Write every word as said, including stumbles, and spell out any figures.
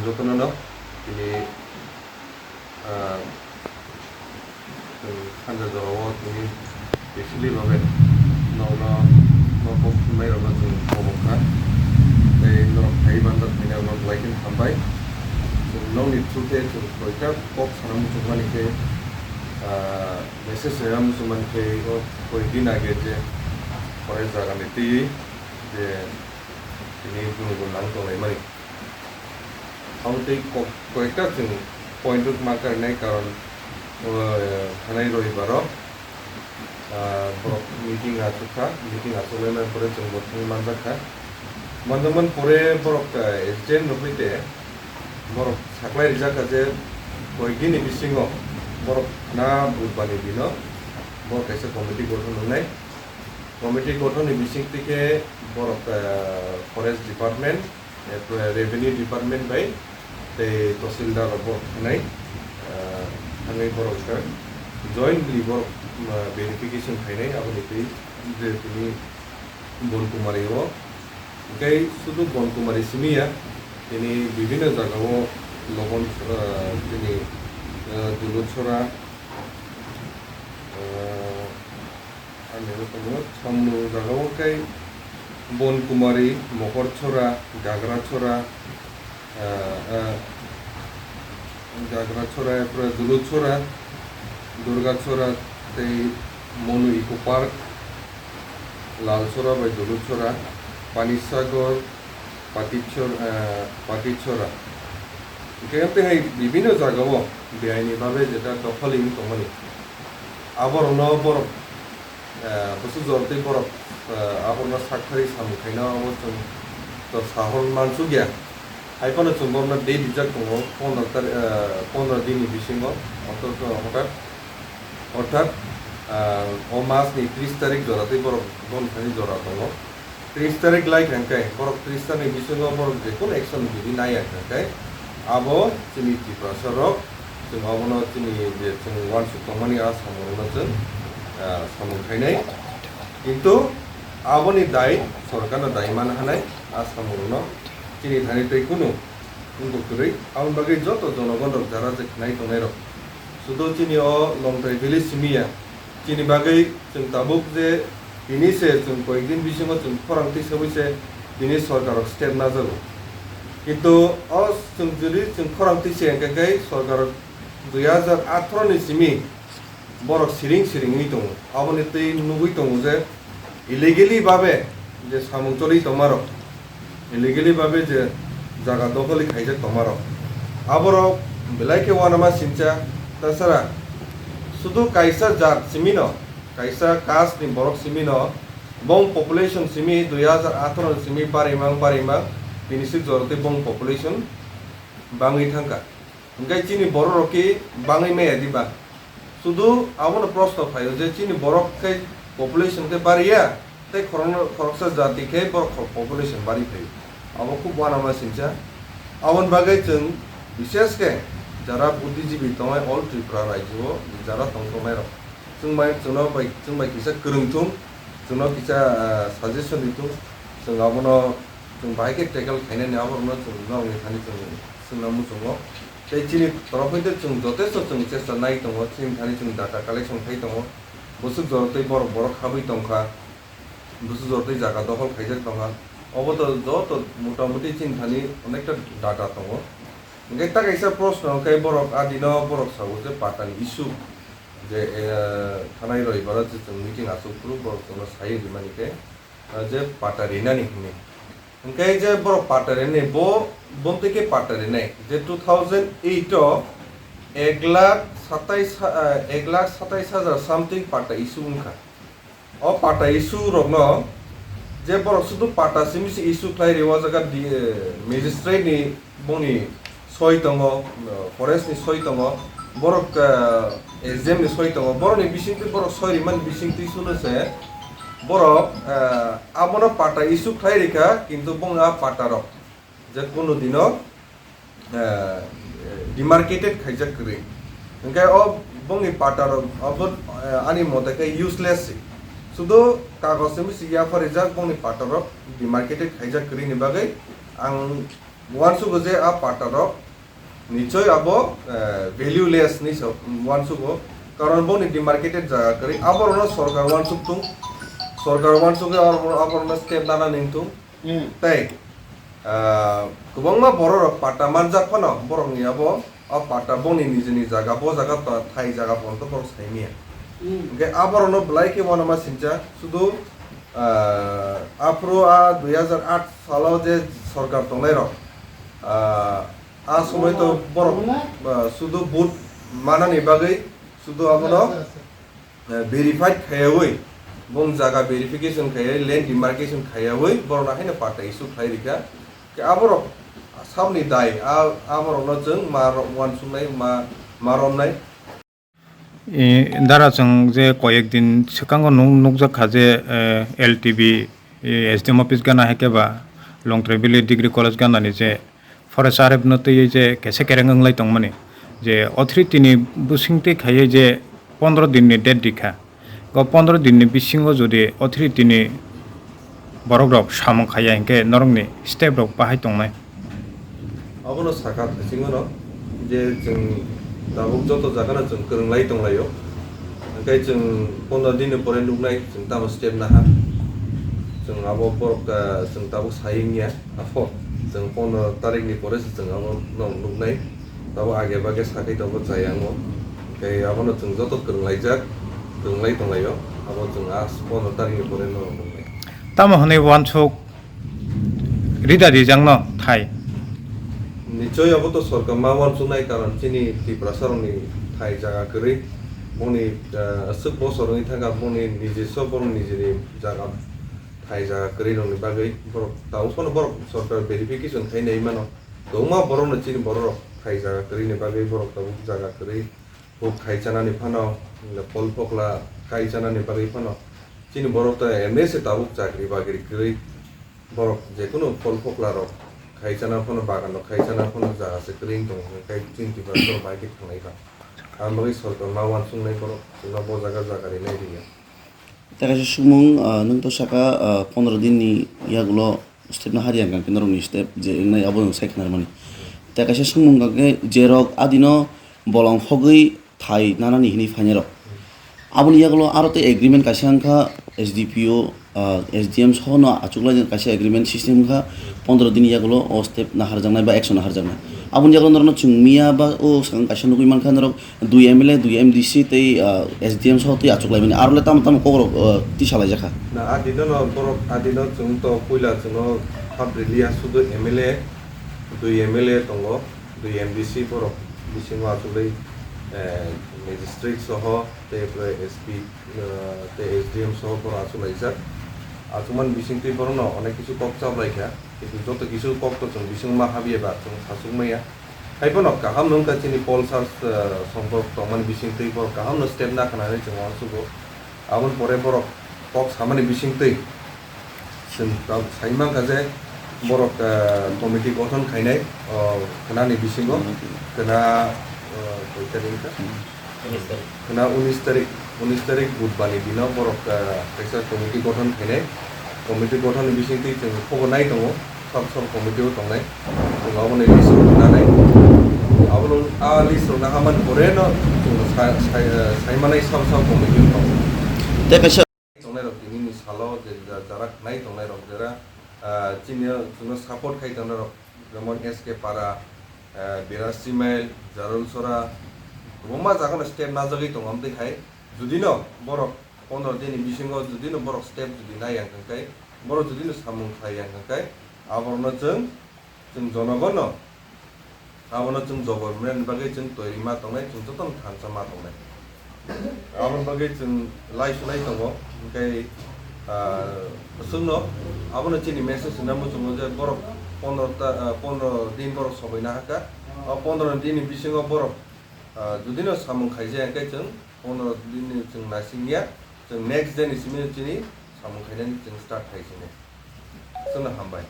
Jotono no tini, ah, chwng sanja jorao tini specially babe nokno nok kok thumnai rokno chwng kobok kha. Tei norok phai banjak phainai rokno belai kheno hambai. Chwng nokni through khe chwng koita kok sana muchungmani khe, ah, message rwna muchungmani khe o koi din age je pore jagani twi je tini gunu gunu nang tonglaimani. Ang tei kok-, koita chwng point rok ma karinai karon, o, thanai roibaro, ah, borok meeting achukha, meeting achuklaimani pore chwng bo thangwi manjakha. Manjakmani pore borok, ah, agent rwphai de borok saklai rijakha je koikdini bisingo borok na budbani dino borok kaisa committee gothon wngnai. Committee gothonni bisingtwi khe borok, ah, forest department, eh, revenue department bai tei tahsildar rok borok thangnai, ah, thangwi borok khe jointly borok, ah, verification khainai aboni twi je tini Bon Kumari o. Tei sudu Bon Kumari simi ya, tini bibhinno jagao Lobon, ah, tini, ah, Dulur Sora, ah, Ani abo tongo, Samnu jagao khe Bon Kumari, Mokor Chora, Gagra Chora, ah, ah, Gagra Chora, epore Dulu Chora, Durga Chora, tei Monu Eco Park, Lal Chora bai Dulu Chora, Pani Sagor, Patichor-, eh, Patichora. Hingke tei hai bibhinno jagao beaini babe jeta dokholi wng tongmani. Aborokno borok, eh, bwswk jor tei borok, eh, aborokno sak thari samung khaina abo chwng to sahor mansukya. Hai phano chwng borokno date rijak tongo pondro tari-, eh, pondro dinni bisingo. Ortho-, hothat, orthat, ah, o masni tris tarik jora tei borok bon thani jora tongo. Tris tarik lai kha hwnkhe, borok tris tarik bisingo borok je kunu action rwui nai ya hwnkhe, abo chini Tiprasa rok, chwng abono chini je chwng uansuk tongmani a samungrokno chwng, ah, samung khainai. Kintu aboni dai sorkarno dai man hanai a samungrokno chini thani tei kunu wngkuk kwrwi. Aboni bagwi joto jonogon rok jara je khnai tongnai rok, sudu chini o Longtrai village simi ya, chini bagwi chwng tabuk je tini se chwng koyekdin bisingo chwng khorang twi sawi se tini sorkar rok step najago. Kintu o chwng jodi chwng khorang twi se hwnkhe khe sorkar rok dui hajar atharo ni simi borok siring siringwi tongo. Aboni twi nugwi tongo je illegally babe je samung choli tongmarok, illegally babe je jaga dokholi khaijak tongmarok, aborok belai khe uanama sincha. Tasara sudu kaisa jat simino, kaisa caste ni borok simino, bong population simi dui hajar atharo ni simi barimang barimang tini sik jora tei bong population bangwi thangkha. Hingke chini borok rok khe bangwi maya diba? Sudu abono proshno phaio je chini borok khe population khe bariya, tei khorokno, khoroksa jati khe borok khor-, population bari phaio. Abo khub uanama sincha. Aboni bagwi chwng bishesh khe jara buddhijibi tongnai all Tripura rajyo o jara tong tongnai rok, chwng bai, chwngno bai, chwng bai kisa kwrwng thung, chwngno kisa, ah, suggestion di thung, chwng abono chwng bahai khe tackle khainani aborokno chwng norokni thani chwng swngna muchungo. Tei chini torof hwnkhe chwng jotesto chwng chesta nai tongo, chini thani chwng data collection khai tongo. Bwswk jora tei borok borok habwi tongkha, bwswk jora tei jaga dokhol khaijak tongkha. Obo to joto motamuti chini thani onekta data tongo. Hwnkhe ta kaisa proshno hwnkhe borok a dino borok sago je patani issue je, eh, thanai roibaro je chwng meeting achuk phuru borok chwngno sai rimani khe, ah, je pata rinani hwnwi. Hwnkhe je borok pata rinani, bo, bo twi khe pata rinai. Je two thousand eight o ek lakh satais, ah, ek lakh satais hajar something pata issue wngkha. O pata issue rokno je borok sudu pata simi se issue khlai rio, o jaga di, eh, magistrate ni bongni soi tongo, forest ni soi tongo, borok, eh, S D M ni soi tongo, borok ni bisingtwi borok soi rimani bisingtwi suno se borok, eh, abono pata issue khlai rikha, kintu bongni a pata rok je kunu dino, eh, demarcated khaijak kwrwi. Hwnkhe o bongni pata rok abo, eh, ani mote khe useless se. Sudu kagoj se misi yapharijak bongni pata rok demarcated khaijak kwrwi ni bagwi ang Uansugo je a patta rok nichoi abo, eh, valueless ni so uansugo, karon boni demarcated jaga kwrwi, aborokno sorkar uansuk tung, sorkar uansugwi aborokno step nana ning tung. Hmm. Tei, ah, kwbangma bororok patta manjak phano borokni abo, o patta bongni nijini jaga, bo jaga ta-, thai jaga pono borok saimanya. Hmm. Hwnkhe aborokno belai khe uanama sincha, sudu, ah, aphuru a dui hazar aat salo je sorkar tongnairok, ah, a somoi to borok, ah, sudu vote manani bagwi sudu abono eh, verified khaiyaui, bong jaga verification khaiyaui, land demarcation khaiyaui, borokno haino patta issue khlai rikha. Khe aborok saboni dai, a-, aborokno chwng ma ro-, uansuknai, ma, ma romnai. E, dara chwng je koyek din swkango nuk-, nukjak kha je, eh, L T B, eh, S D M office gana hai khe ba Longtrai Valley Degree College gana ni je forest R F no twiwi je kaisa kereng wnglai tongmani, je authority ni bwswng twi khaiwi je pondro din ni date rikha, o pondro din ni bisingo jodi authority ni borok rok samung khaiya hinkhe norok ni step rok bahai tongnai. Abono sakha bisingo no je chwng tabuk joto jaga no chwng kwrwnglai tonglaio, hwnkhe chwng pondro din ni pore nuknai chwng tamo step naha, chwng abo borok, ah, chwng tabuk sai wngya. Abo chwng pondro tarikni pore se chwng abo no nuknai. Abo age bage sakhe tongo chayang o. Tei abono chwng joto kwrwnglaijak, kwrwnglai tonglaio. Abo chwng a pondro tarikni pore no nuknai. Tamo hwnwi uansuk rida rijakno thai? Nichoi abo to sorkar ma uansuknai, karon chini Tiprasa rokni thai jaga kwrwi. Boni, eh, aswk bosor wngwi thangkha, boni nijiso borok nijini jaga thai jaga kwrwi rokni bagwi borok tabuk phano borok sorkar verification khai nai mano. Kwbangma borokno chini borok rok thai jaga kwrwini bagwi borok tabuk jaga kwrwi huk khai chanani phano, phol phokla khai chanani bagwi phano chini borok ta M S se tabuk chakri bakri kwrwi borok jekunu phol phokla rok khai chana phano bagan rok khai chana phano jaga se kwrwi wng tongo hwnkhai chini Tiprasa rok bai khe thanglai kha. Ang bagwi sorkar ma uansuknai borok chwngno bo jaga jaga rinai rwya. Tei kaisa sumung, ah, nwng to saka, ah, pondro din ni yagulo step no hari ang khe norok ni step je wngnai abo nwng sai khna rwmani. Tei kaisa sumung hwnkha khe je rok adino bolong hogwi thai nanani hwnwi phainai rok. Aboni yagulo aro tei agreement kaisa wngkha S D P O, ah, S D M soho no achuklai kaisa agreement system wngkha pondro din yagulo o step naharjaknai ba action naharjaknai. Aboni yagulo norokno chwng miya ba o swkang kaisa nugwi mankha norok dui M L A, dui M D C tei, ah, S D M soho tei achuklaimani. Aro le tamo tamo kokrok, ah, tisalaijak kha. Na, adino no borok, adino chwng to puila chwngno hap riliya sudu M L A, dui M L A tongo, dui M D C borok bisingo achugwi, eh, magistrate soho tei pore S P, eh, tei S D M soho borok achuklaijak. Achukmani bisingtwi borokno onek kisu kok chaplaikha, kintu joto kisu kok to chwng bisingo ma habya ba chwng sachukmaya. Haiphano kaham no wngkha chini Paul Sir, eh, Songkor tongmani bisingtwi borok kaham no step nakha hinwi chwng uansugo. Aboni pore borok kok samani bisingtwi chwng ta-, sai mankha je borok, eh, committee gothon khainai, oh, khnani bisingo, khna, eh, koi tarik wngkha? Khna unis tarik, unis tarik Budhbar ni dino borok, ah, kaisa committee gothon khainai. Committee gothon ni bisingtwi chwng khobor nai tongo, sub sub committee o tongnai. Chwng aboni list rok nanai. Abono a list rok nahamani pore no chwng sa-, sa-, ah, saimanai sub sub committee o tongnai. Tei kaisa tongnai rok tini ni salo je ja-, jara khnai tongnai rok jera, ah, chini o chwngno support khai tongnai rok jemon S K Para, eh, Biraj Simail, Jarul Sora, kwbangma jagano step najagwi tongo. Amtwi hai judino borok pondro dini bisingo judino borok step judi nai yang khe, borok judino samung khai yang khe, aborokno chwng, chwng jonogono abono chwng jobor mwnani bagwi chwng toiri ma tongnai, chwng jotono thansa ma tongnai. Aboni bagwi chwng lai sunai tongo, hwnkhe, ah, chwngno abono chini message hwnna muchungo je borok pondro ta, ah, pondro din borok somoi nahakha. O pondro din ni bisingo borok, ah, judino samung khaijak hwnkhe chwng pondro din ni chwng naisingya, chwng next day ni simi chini samung khainani chwng start khai sini. Chwngno hambai.